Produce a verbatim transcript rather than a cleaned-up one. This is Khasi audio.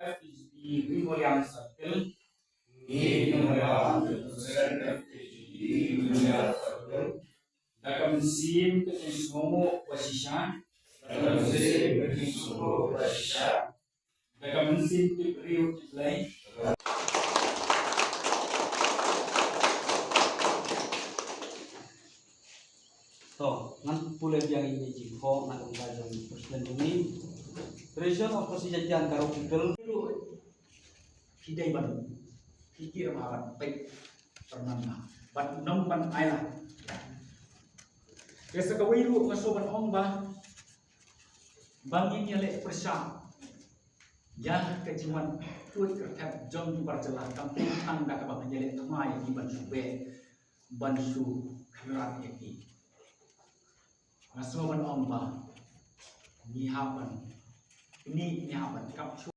H P G D Ri Mawliang Circle. Ngi Ri Mawliang Circle. Da ka mynsiem ka jingsngewnguh ba shisha. Da ka mynsiem ka jingsngewnguh ba shisha. Da ka mynsiem tip briew tip Blei. To, ngan pule biang ïa i jingkhoh na ka bynta jong u President jong ngi. Federation of Khasi Jaiñtia and Garo People. Ki dei ban, ki kyrpad ban peit pyrnang na. Bad ym ban ai la. Te sa kawei ruh nga sngewbha ban ong ba, ba ngin ïaleh pyrshah ïa ka jingwan tuid kyrteng jong ki bar jylla, kam dei tang da kaba ngin ïaleh thymmai ïa ki ban shu beh, ban shu khyndiat ïa ki. Nga sngewbha ban ong ba ngi hap ban, ngi, ngi hap ban kap shu